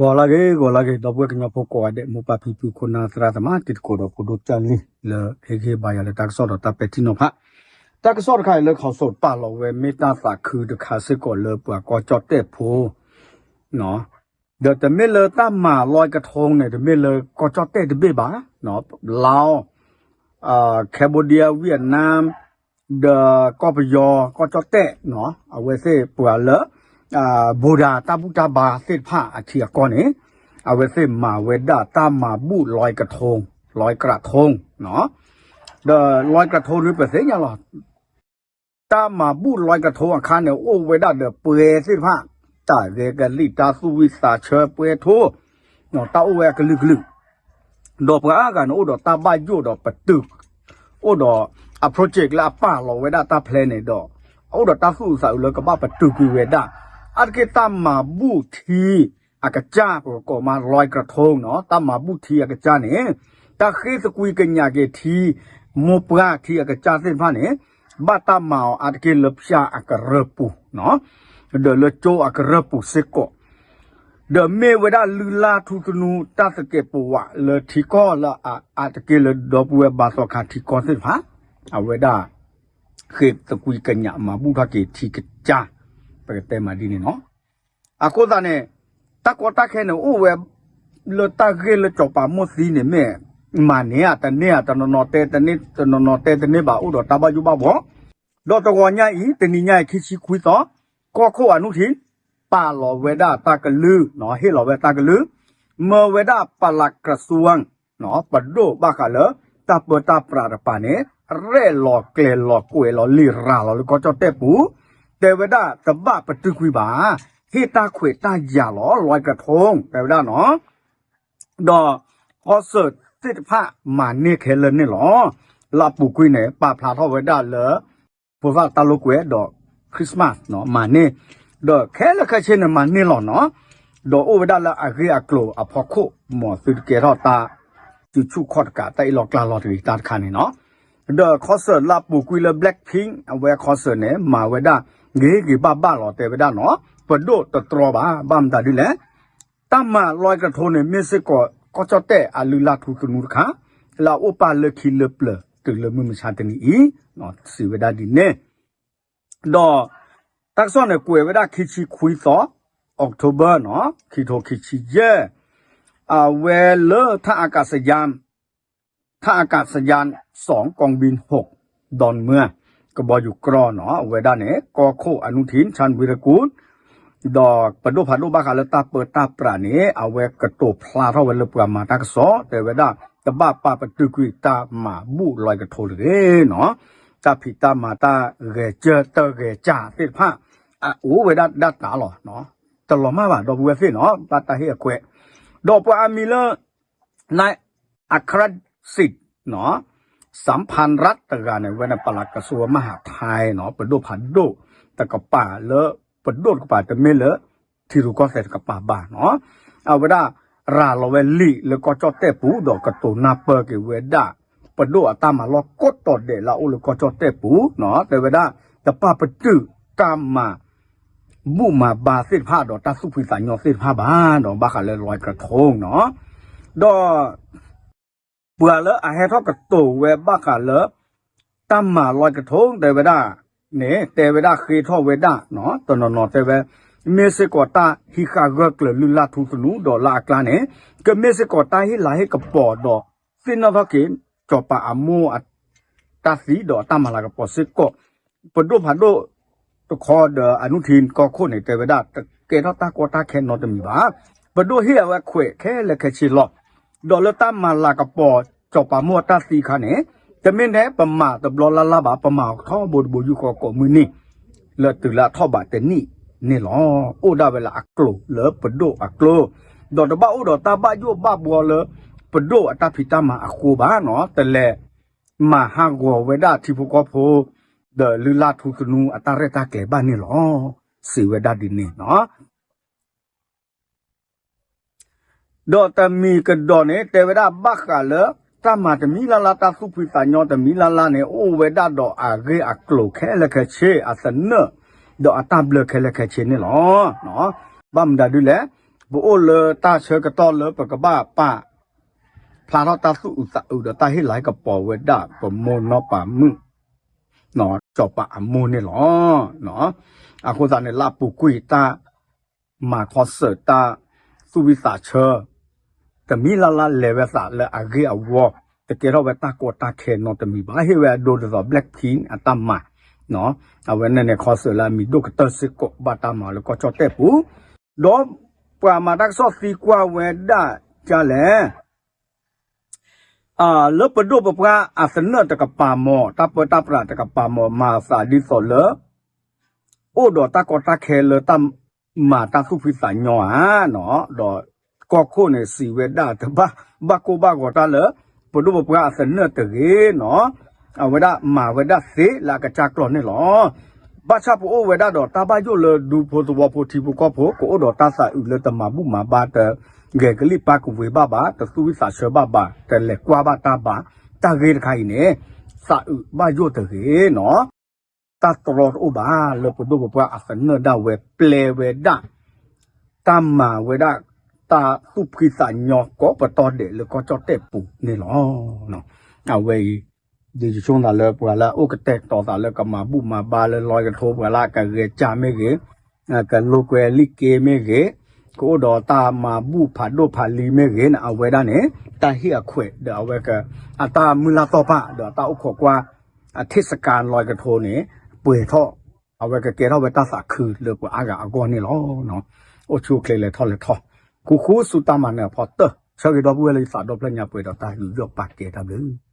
ဂီၤလၢအဂ့ၤ ဂီၤလၢအဂ့ၤ ဒီပုၢ်ဝဲၢ်ကညီဖိကိးဂၤဒဲး မိၢ်ပၢ်ဖံဖု ခိၣ်နၢ်သရၣ်သမါ တံၤသကိးဒီးဖိဒိၣ်ကၢ်လံၤ လၢဟ့ၣ်ဂံၢ်ဟ့ၣ်ဘါယၤလၢတၢ်ကစီၣ်ဒီးတၢ်ပဲာ်ထံနီၤဖး တၢ်ကစီၣ်တခါအံၤလၢ ခီစိၤပာ်လီၤဝဲ မ့ၢ်တၢ်သးခုတခါစ့ၢ်ကီးလၢပှၤကီၢ်ကၠီၣ်တဲၣ်ဖိ ဒီးတမ့ၢ်လၢတၢ်မၤလွဲကထိန့ၣ် တမ့ၢ်လၢကီၢ်ကၠီၣ်တဲၣ်တဘ့ၣ်ဘၣ်, လါ, Cambodia, Vietnam, ဒီးကီၢ်ပယီၤ ကီၢ်ကၠီၣ်တဲၣ်, အဝဲသ့ၣ်ပှၤလၢ ဘိးဒၤတၢ်ဘူၣ်တၢ်ဘါသ့ၣ်တဖၣ် အထံအကီၢ်န့ၣ် အဝဲသ့ၣ်မၤဝဲဒၣ်တၢ်မၤဘူၣ်လွဲကထိ, လွဲကထိ, ဒီးလွဲကထိန့ၣ် ပသ့ၣ်ညါလီၤ တၢ်မၤဘူၣ်လွဲကထိအခါန့ၣ် အိၣ်ဝဲဒၣ်ဒီးပှဲၤသ့ၣ်တဖၣ်, တၢ်ဂဲၤကလံၣ် တၢ်သူၣ်ဝံၣ်သးဆၢပှဲၤထိ, တၢ်အိၣ်ဝဲအကလုာ်ကလုာ်, ဒီးပှၤအါဂၤန့ၣ်အိၣ်ဒီးတၢ်ဘၣ်ယိၣ်ဒီးပတုာ်, အိၣ်ဒီးအ project လၢအပာ်လီၤဝဲဒၣ်တၢ် plan န့ၣ်ဒီး အိၣ်ဒီးတၢ်သူၣ်အုးသးအုးလၢကဘၣ်ပတုာ်ကွံာ်ဝဲဒၣ်, အါတက့ၢ်တၢ်မၤဘူၣ်ထံ အကစၢ် ပကကိးမးလွဲကထိနီၤ, တၢ်မၤဘူၣ်ထံအကစၢ်န့ၣ် တၢ်ဃ့သကွံာ်ကညးက့ၤထံ မိၢ်ပှၢ်ထံအကစၢ်သ့ၣ်တဖၣ်န့ၣ် ဘၣ်တၢ်မၤအီၤအါတက့ၢ်လၢဖၠၣ်အကရၢၢ်ပူၤ, ဒီးလၢကၠိအကရၢၢ်ပူၤစ့ၢ်ကီး, ဒီးမ့ၢ်ဝဲဒၣ်လုၢ်လၢ်ထူသနူတၢ်သကဲးပဝးလၢထံကီၢ်လၢအတက့ၢ်လၢဒီပုၢ်ဝဲၢ်ဘါသီခါထံကီၢ်သ့ၣ်တဖၣ်, အဝဲဒၣ် ဃ့သကွံာ်ကညးမၤဘူၣ်ထီၣ်က့ၤထံကစၢ်, ပကတဲမးဒ်န့ၣ်နီၤ. အဃိသတးန့ၣ် တၢ်ကီတၢ်ခဲန့ၣ် အိၣ်ဝဲလၢတၢ်ဂ့ၢ်လၢစီၤပၤမိၢ်သံန့ၣ်မ့ၢ် မၤန့ၢ်ဧါ တန့ၢ်ဧါ တနီၤနီၤတဲတန့ၢ် တနီၤနီၤတဲတန့ၢ်ဘၣ် အိၣ်ဒီးတၢ်ဘၣ်ယိၣ်ဘၣ်ဘှီ, ဒီးတဂီၤညါအံၤ တနံၤညါအံၤ ခံဆံခွံသီ, ကီၢ်ခိၣ်အနုထံၣ် ပာ်လီၤဝဲဒၣ်တၢ်ကလုၢ်, ဟ့ၣ်လီၤဝဲတၢ်ကလုၢ်, မၢဝဲဒၣ်ပလးကရၢၢ်စူဝၢ် ပဒိၣ်ဘၣ်ဃးလၢ တၢ်ပၢတၢ်ပြးတကပၤန့ၣ် ရဲၣ်လီၤကျဲၤလီၤကွဲးလီၤလံာ်ရၤလီၤလၢကီၢ်ကၠီၣ်တဲၣ်ပူၤ, တဲဝဲဒၣ်တဘၣ်ပတုာ်ကွံာ်ဘၣ်, ဟ့ၣ်တၢ်ခွဲးတၢ်ယာ်လီၤ လွဲကထိ တဲဝဲဒၣ်နီၤ, ဒီး concert သ့ၣ်တဖၣ်မၤန့ၢ်ခဲလၢာ်န့ၣ်လီၤ. လၢအပူၤကွံာ်န့ၣ် ပာ်ဖျါထီၣ်ဝဲဒၣ်လၢ ဖိသၣ်တၢ်လိာ်ကွဲဒီး Christmas မၤန့ၢ်, ဒီးခဲလၢာ်ခဲဆ့န့ၣ်မၤန့ၢ်လီၤနီၤ, ဒီးအိၣ်ဝဲဒၣ်လၢအဂ့ၢ်အကျိၤအဖီခိၣ် မ်သုတကဲထီၣ်တၢ် စုဆူၣ်ခီၣ်တကး တၢ်အ့ၣ်လိာ်ကျါလိာ်တဂ့ၤတၢ်တခါန့ၣ်နီၤ, ဒီး concert လၢအပူၤကွံာ်လၢ Blackpink အဝဲ concert န့ၣ် မၤဝဲဒၣ်ဂ့ၤဂ့ၤဘၣ်ဘၣ်လီၤ တဲဝဲဒၣ်နီၤ, ပဒိၣ်တတြီဘၣ် ဘၣ်မတၤဒ်လဲၣ် တၢ်မၤလွဲကထိန့ၣ် မ့ၢ်စ့ၢ်ကီး ကီၢ်ကၠီၣ်တဲၣ်အလုၢ်လၢ်ထူသနူတခါ လၢအအိၣ်ပာ်လၢခံလၢပျၢၤ တုၤလၢမုၢ်မဆါတနံၤအံၤ, စံးဝဲဒၣ်ဒ်န့ၣ်, ဒီး တၢ်ကစီၣ်န့ၣ် ကွဲးဝဲဒၣ်ခံဆံခွံသီ October နီၤ ခံထိခံဆံယဲၢ်, အဝဲလၢ ထၣ်အကးစယၣ် ထၣ်အကးစယၣ် စီၤကီၢ်ဘံၣ်ဟိး ဒိၣ်မၢ ကဘီယူၤကြီနီၤ အဝဲဒၣ်န့ၣ် ကီၢ်ခိၣ်အနုထံၣ် ဆၣ်ဝံရကူၣ် ဒီးပဒိၣ်ဖးဒိၣ်ဘၣ်ဃးလၢတၢ်ပၢတၢ်ပြးန့ၣ် အဝဲကတိၤဖျါထီၣ်ဝဲလၢပှၤမၤတၢ်ကစီၣ် တဲဝဲဒၣ် တဘၣ်ပာ်ပတုာ်ကွံာ်တၢ်မၤဘူၣ်လွဲကထိတဂ့ၤနီၤ, တၢ်ဖံးတၢ်မၤတၢ်ဂဲၤစၢၤတၢ်ဂဲၤစၢ်သ့ၣ်တဖၣ် အအိၣ်ဝဲဒၣ်ဒၣ်တၢ်လီၤ, တလီၤမၢ်ဘၣ် ဒီပုၢ်ဝဲၢ်သ့ၣ်နီၤ ဘၣ်တၢ်ဟ့ၣ်အခွဲး, ဒီးပှၤအမံၤလၢ နၢ် အခရၢၣ်စံး စၣ်ဖၣ်ရၣ်တဂၤန့ၣ် ဝဲန့ၣ် ပလးကစူဝ်မဟးထဲနီၤ ပဒိၣ်ဖးဒိၣ်တကပၤလၢ ပဒိၣ်တကပၤတမ့ၢ်လၢ ထံရူၢ်ကီၢ်သဲးတကပၤဘၣ်နီၤ, အဝဲဒၣ် ရၤလီၤဝဲလံာ်လၢကီၢ်ကၠီၣ်တဲၣ်ပူၤ ဒီးကတိၤနၢ်ပၢၢ်က့ၤဝဲဒၣ် ပဒိၣ်အတၢ်မၤလီၢ်ကိးတီၤဒဲးလၢအအိၣ်လၢကီၢ်ကၠီၣ်တဲၣ်ပူၤနီၤ တဲဝဲဒၣ် တပာ်ပတုာ်တၢ်မၤ ဘူၣ်မၤဘါသ့ၣ်တဖၣ်ဒီးတၢ်သူၣ်ဖှံသးညီသ့ၣ်တဖၣ်ဘၣ် ဒီးဘၣ်ဃးလၢလွဲကထိနီၤ, ဒီး ပှၤလၢအဟဲထီၣ်ကတိၤဝဲဘၣ်ဃးလၢ တၢ်မၤလွဲကထိတဲဝဲဒၣ်န့ၣ် တဲဝဲဒၣ်ဃ့ထီၣ်ဝဲဒၣ်နီၤ တနီၤနီၤတဲဝဲ မ့ၢ်စ့ၢ်ကီးတၢ်ဟံးဃာ်ဂၢၢ်ကျၢၤလုၢ်လၢ်ထူသနူဒီးလၢအကျါန့ၣ် ကမ့ၢ်စ့ၢ်ကီးတၢ်ဟ့ၣ်လၤဟ့ၣ်ကပီၤဒီး သ့ၣ်နီၣ်ထီၣ်က့ၤ စီၤပၤအမိၢ်အ တၢ်သံဒီးအတၢ်မၤလၤကပီၤစ့ၢ်ကီး, ပဒိၣ်ဖးဒိၣ်တခီဒီးအနုထံကီၢ်ခိၣ်န့ၣ် တဲဝဲဒၣ် တကဲထီၣ်တၢ်ကီတၢ်ခဲနီတမံၤဘၣ်. ပဒိၣ်ဟ့ၣ်အဝဲခွဲးခဲလၢာ်ခဲဆ့လီၤ. ဒီးလၢတၢ်မၤလၤကပီၤ စီၤပၤမိၢ်အတၢ်သံအခါန့ၣ် တမ့ၢ်ထဲပမၤတဘျီလၢ်လၢ်ဘၣ်, ပမၤထီဘိတဘိယူၢ်ဃီကိးမုၢ်နံၤ လၢတုၤလၢအထီၣ်ဘးတနံၣ်န့ၣ်လီၤ. အိၣ်ဒၣ်ဝဲလၢအကျိၤလၢပဒိၣ်အကျိၤ, ဒီးတဘၣ်အိၣ်ဒီးတၢ်ဘၣ်ယိၣ်ဘၣ်ဘှီလၢ ပဒိၣ်အတၢ်ဖံးတၢ်မၤအဃိဘၣ်နီၤ, တလဲၤမၤဟးဂီၤဝဲဒၣ်ထံဖိကီၢ်ဖိ ဒီးလုၢ်လၢ်ထူသနူအတၢ်ရဲၣ်တၢ်ကျဲၤဘၣ်န့ၣ်လီၤ. စံးဝဲဒၣ်ဒ်န့ၣ်နီၤ. ဒီးတမံၤကဒီးန့ၣ် တဲဝဲဒၣ်ဘၣ်ဃးလၢ တၢ်မၤတမံၤလၢ်လၢ် တၢ်သူၣ်ဖှံသးညီတမံၤလၢ်လၢ်န့ၣ် အိၣ်ဝဲဒၣ်ဒီးအဂ့ၢ်အကျိၤခဲလၢာ်ခဲဆ့ အသနၢၣ် ဒီးအတၢ်ဘျၢခဲလၢာ်ခဲဆ့န့ၣ်လီၤ. ဘၣ်မတၤဒ်လဲၣ်, ပအိၣ်လၢတၢ်ဆၢကတီၢ်လၢပကဘၣ်ပာ်ဖျါထီၣ်တၢ်သူၣ်အုးသးအုးဒီးတၢ်ဟ့ၣ်လၤဟ့ၣ်ကပီၤဝဲဒၣ်ပမိၢ်နီၢ်ပၤမုၣ် စီၤပၤအမိၢ်န့ၣ်လီၤ. အဃိသတးန့ၣ် လၢအပူၤကွံာ်တၢ်မၤခီစၢၣ်တၢ်သူၣ်ဝံၣ်သးဆၢ တမံၤလၢ်လၢ်လဲၤဝဲသးလၢအဂ့ၢ်အဝီ တကဲထီၣ်ဝဲတၢ်ကီတၢ်ခဲနီတမံၤဘၣ် ဟ့ၣ်ဝဲအဒိဒ်သိး Blackpink အတၢ်မၤ အဝဲန့ၣ်န့ၣ် ခီစၢၣ်လၢအမံၤဒိၣ်ကတၢၢ်စ့ၢ်ကီး ဘၣ်တၢ်မၤလၢကီၢ်ကၠီၣ်တဲၣ်ပူၤ ဒီးပှၤမၤတၢ်ကစီၣ်သံကွၢ်ဝဲဒၣ်ဒ်လဲၣ် လၢပဒိၣ်ပပှၢ်အသနၢၣ်တကပၤမီၤ တၢ်ပၢတၢ်ပြးတကပၤမီၤ မၤအသးဒ်သိးလၢ အိၣ်ဒီးတၢ်ကီတၢ်ခဲလၢတၢ်မၤတၢ်သူၣ်ဖှံသးညီဧါ, ဒီးကီၢ်ခိၣ်န့ၣ်စံးဝဲဒၣ်တဘၣ်ဘၣ်ကိၢ်ဘၣ်ဂီၤတၢ်လၢ ပဒိၣ်ပပှၢ်အသနၢၣ်တဂ့ၤနီၤ, အဝဲဒၣ်မၤဝဲဒၣ်သ့လၢအကစၢ်ကျီၢ်န့ၣ်လီၤ. ဘၣ်ဆၣ်ပအိၣ်ဝဲဒၣ်ဒီးတၢ်ဘၣ်ယိၣ်လၢဒူဖိသဝီဖိထံဖိကီၢ်ဖိ ကအိၣ်ဒီးတၢ်သးအုးလၢတမၤဘူၣ်မၤဘါ တဂဲၤကလံၣ်ပၢ်ကဝ့ၤဘၣ်ဘၣ် တသူၣ်ဝံၣ်သးဆၢဘၣ်ဘၣ် တလဲၤကွၢ်ဘၣ်တၢ်ဘၣ် တၢ်ဂ့ၢ်တခါအံၤန့ၣ် သးအုးဘၣ်ယိၣ်တဂ့ၤနီၤ. တၢ်တြီတအိၣ်ဘၣ်လၢပဒိၣ်ပပှၢ်အသနၢၣ်ဒၣ်ဝဲပျဲဝဲဒၣ် တၢ်မၤဝဲဒၣ် တၢ်သူၣ်ဖှံသးညီကိးပတီၢ်ဒဲးလၢကီၢ်ကၠီၣ်တဲၣ်ပူၤန့ၣ်လီၤ. အဝဲအံၤ ဒ်ယဆိကမိၣ်သးလၢပှၤလၢအအိၣ်ကတဲာ်ကတီၤသးလၢကမၤဘူၣ်မၤဘါလၢလီကထိ ပှၤလၢအကဂဲၤကၢ်မ့ၢ်ဂ့ၤ, ကလိာ်ကွဲလံာ်က့မ့ၢ်ဂ့ၤ, ကအိၣ်ဒီးတၢ်မၤဘူၣ်ဖးဒိၣ်ဖးလံၤမ့ၢ်ဂ့ၤန့ၣ် အဝဲဒၣ်န့ၣ် တၢ်ဟ့ၣ်အခွဲးဒီးအဝဲက အတၢ်မုၢ်လၢ်တီၢ်ပာ်ဒီးအတၢ်အိၣ်ခိးကွၢ် အထ့ၣ်စကၤလီကထိန့ၣ် ပှဲၤထီၣ် အဝဲကကဲထီၣ်ဝဲတၢ်သးခုလၢပှၤအါဂၤအဂီၢ်န့ၣ်လီၤ. အိၣ်ဆူၣ်အိၣ်ချ့လဲၤထီၣ်လဲၤထီ ဃူဃူဆူတၢ်မၤနၢၤအဖီတၢၢ် ဆၢဂ့ၤဒီပုၢ်ဝဲၢ်လၢယသးဒီဖျၢၣ်ညါပှဲၤဒီးတၢ်ယူးယီၣ်ပာ်ကဲတၢ်ဘျုး